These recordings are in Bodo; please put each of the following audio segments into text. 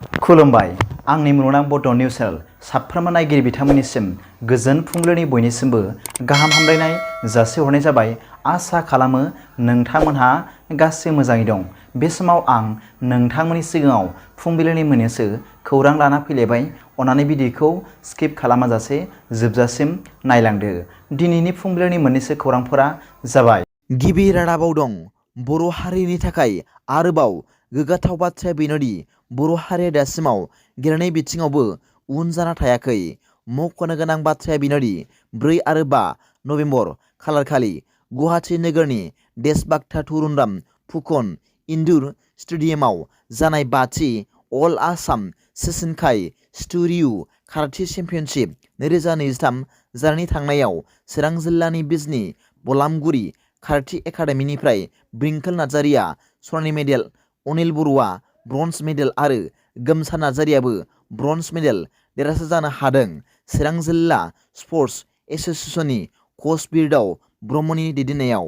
खुलुमबाय आंनि मुलुगनां बड' निउस चेनेल साफ्रोमबो नायगिरि बिथांमोननिसिम गोजोन फुंबिलिनि बयनिसिमबो गाहाम हामलायनाय जासिहरनाय जाबाय। आसा खालामो नोंथांमोनहा गासै मोजाङै दं। बे समाव आं नोंथांमोननि सिगाङाव फुंबिलिनि मोननैसो खौरां लाना फैलायबाय। अन्नानै भिडिअखौ स्किप खालामाजासे जोबजासिम नायलांदो। दिनैनि फुंबिलिनि मोननैसो खौरांफोरा जाबाय। गिबि रादाबाव दं बर' हारिनि थाखाय आरोबाव गोग्गाथाव बाथ्राया बेनोदि बर' हारिया दासिमाव गेलेनाय बिथिङावबो उन जाना थायाखै। मख'नो गोनां बाथ्राया बेनोदि 4 आरो 5 नभेम्बर खालारखालि गुवाहाटि नोगोरनि देशबाक्ता थुरुन्डाम फुकन इनडुर स्टेडियामाव जानाय 5थि अल आसाम सेसनखाय स्टुडिय' काराटे चेम्पियनशिप 2023 जानानै थांनायाव चिरां जिल्लानि बिजनी बलामगुरि काराटे एकाडेमिनिफ्राय ब्रिंकोल नार्जारिया सनानि मेडेल, अनिल बर'आ ब्रन्ज मेडेल आरो गोमसार नार्जारियाबो ब्रन्ज मेडेल देरहासार जानो हादों। चिरां जिल्ला स्पर्टस एस'सिएशननि कच बिरदाव ब्रह्मनि दैदेननायाव।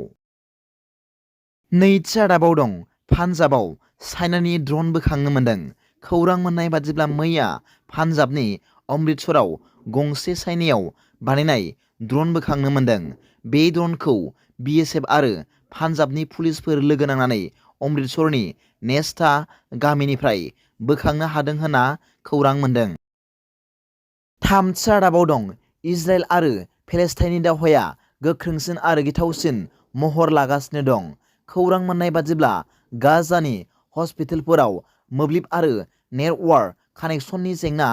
नैथि रादाबाव दं पान्जाबाव चाइनानि ड्रन बोखांनो मोन्दों। खौरां मोननाय बादिब्ला मैया पान्जाबनि अमृतसराव गंसे चाइनायाव बानायनाय ड्रन बोखांनो मोन्दों। बे ड्रनखौ BSF आरो पान्जाबनि पुलिसफोर लोगो नांनानै अमृतसरनि नेस्टा गामिनिफ्राय बोखांनो हादों होनना खौरां मोन्दों। थामथि रादाबाव दं इजराइल आरो पेलेस्टाइननि दावहाया गोख्रोंसिन आरो गिथावसिन महर लागासिनो दं। खौरां मोननाय बादिब्ला गाजानि हस्पिटालफोराव मोब्लिब आरो नेटवार्क कानेक्सननि जेंना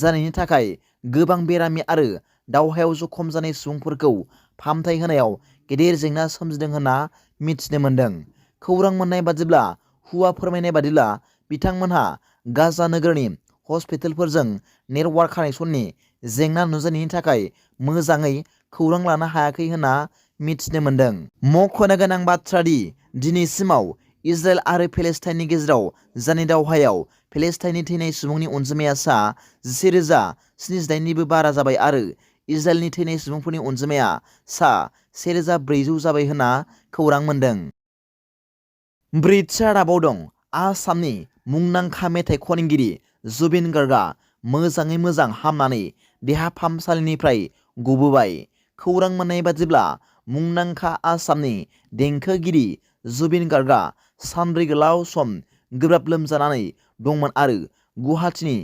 जानायनि थाखाय गोबां बेरामि आरो दावहायाव जखम जानाय सुबुंफोरखौ फाहामथाय होनायाव गेदेर जेंना सोमजिदों होनना मिथिनो मोन्दों। खौरां मोननाय बादिब्ला हुआ फोरमायनाय बादिब्ला बिथांमोनहा गाजा नोगोरनि हस्पिटालफोरजों नेटवार्क कानेक्सननि जेंना नुजानायनि थाखाय मोजाङै खौरां लानो हायाखै होनना मिथिनो मोन्दों। मख'नो गोनां बाथ्रा दि दिनैसिमाव इजराइल आरो पेलेस्टाइननि गेजेराव जानाय दावहायाव पेलेस्टाइननि थैनाय सुबुंनि अनजिमाया सा 1078निबो बारा जाबाय आरो इजराइलनि थैनाय सुबुंफोरनि अनजिमाया सा 1400 जाबाय होनना खौरां मोन्दों। ब्रैथि रादाबाव दं आसामनि मुंदांखा मेथाइ खनगिरि जुबिन गार्गआ मोजाङै मोजां हामनानै देहा फाहामसालिनिफ्राय गबोबाय। खौरां मोननाय बादिब्ला मुंदांखा आसामनि देंखोगिरि जुबिन गार्गआ सानब्रै गोलाव सम गोब्राब लोमजानानै दंमोन आरो गुवाहाटीनि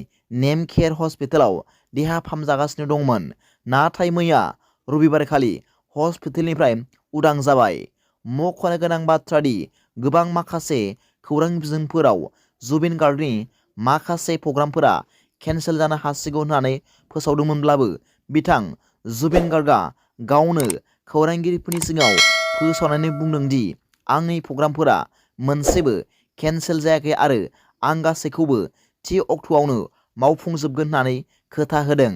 नेम केयार हस्पिटालाव देहा फाहामजागासिनो दंमोन। नाथाय मैया रबिबारखालि हस्पिटालनिफ्राय उदां जाबाय। मख'नो गोनां बाथ्रा दि गोबां माखासे खौरां बिजोंफोराव जुबिन गार्गनि माखासे प्रग्रामफोरा केन्सेल जानो हासिगौ होननानै फोसावदोंमोनब्लाबो बिथां जुबिन गार्गआ गावनो खौरांगिरिफोरनि सिगाङाव फोसावनानै बुंदों दि आंनि प्रग्रामफोरा मोनसेबो केन्सेल जायाखै आरो आं गासैखौबो थि अक्ट'आवनो मावफुंजोबगोन होननानै खोथा होदों।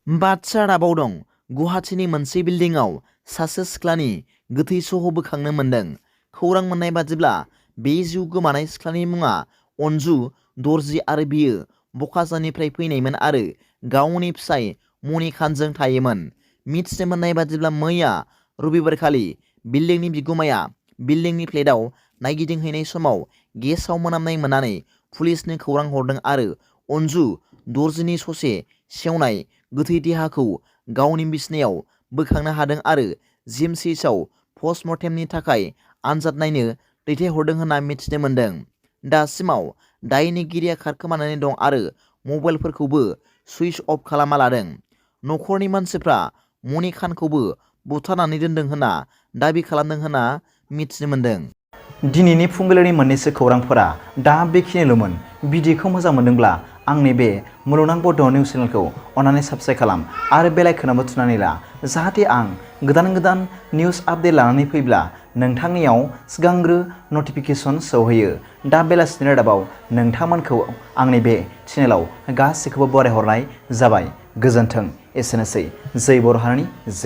बाथि रादाबाव दं गुवाहाटीनि मोनसे बिल्डिंआव सासे सिख्लानि गोथै सह' बोखांनो मोन्दों। खौरां मोननाय बादिब्ला बे जिउ गोमानाय सिख्लानि मुङा अनजु दर्जी आरो बियो बकाजाननिफ्राय फैनायमोन आरो गावनि फिसाय मनिखानजों थायोमोन। मिथिनो मोननाय बादिब्ला मैया रबिबारखालि बिल्डिंनि बिगुमाया बिल्डिंनि फ्लेटआव नायगिदिंहैनाय समाव गेसाव मोनामनाय मोननानै पुलिसनो खौरां हरदों आरो अनजु दर्जीनि ससे सेवनाय गोथै देहाखौ गावनि बिसिनायाव बोखांनो हादों आरो जिएमसिएचआव पस्टमर्टेमनि थाखाय आनजाद नायनो दैथायहरदों होनना मिथिनो मोन्दों। दासिमाव दायनिगिरिया खारखोमानानै दं आरो मबाइलफोरखौबो सुइच अफ खालामना लादों। न'खरनि मानसिफ्रा मनिखानखौबो बुथारनानै दोनदों होनना दाबि खालामदों होनना मिथिनो मोन्दों। दिनैनि फुंबिलिनि मोननैसो खौरांफोरा दा बेखिनिल'मोन। भिडिअखौ मोजां मोनदोंब्ला आंनि बे मुलुगनां बड' निउस चेनेलखौ अन्नानै साबस्क्राइब खालाम आरो बेल आइकनआवबो थुनानै ला, जाहाथे आं गोदान निउस आपडेट लानानै फैब्ला नोंथांनियाव सिगांग्रो नटिफिकेसन सौहैयो। दा बेलासिनि रादाबाव नोंथांमोनखौ आंनि बे चेनेलाव गासैखौबो बरायहरनाय जाबाय। गोजोन्थों। एसेनोसै। जै बर' हारिनि जै।